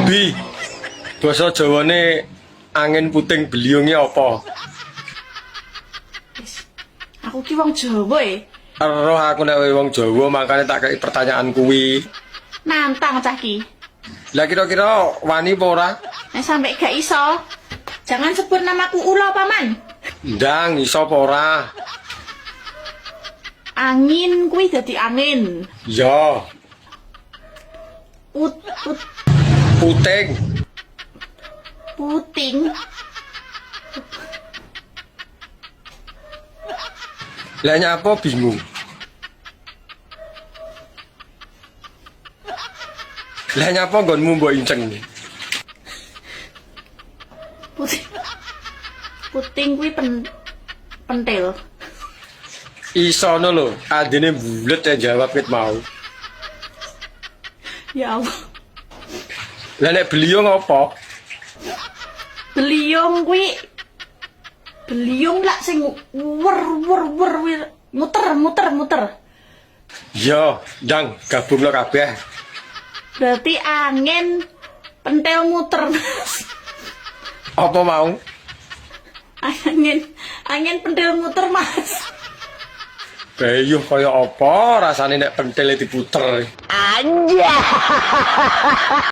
Bi, basa Jawane angin puting beliunge apa? Wis. Aku ki wong Jawa e. Eroh aku nek wong Jawa makane tak kei pertanyaan kuwi. Nantang cah ki. Lah kira-kira wani apa ora? Nek sampe gak iso, jangan sebut namaku Ulo, Paman. Ndang iso apa ora? Angin kuwi dadi angin. Ya, Put put puting. Puting. Lah nyapa bingung? Lah nyapa nggonmu mbok inceng? Puting. Puting kuwi pentil. Isono lho, adine bulet ya jawab ket mau. Ya Allah. Lah nek beliung apa? Beliung kuwi beliung lak sing wer wer wer wer muter muter muter. Ya, ndang gabungno kabeh. Berarti angin pentil muter, Mas. Apa mau? Angin angin pentil muter, Mas. Beyuh kaya apa rasane nek pentile diputer. Anjay.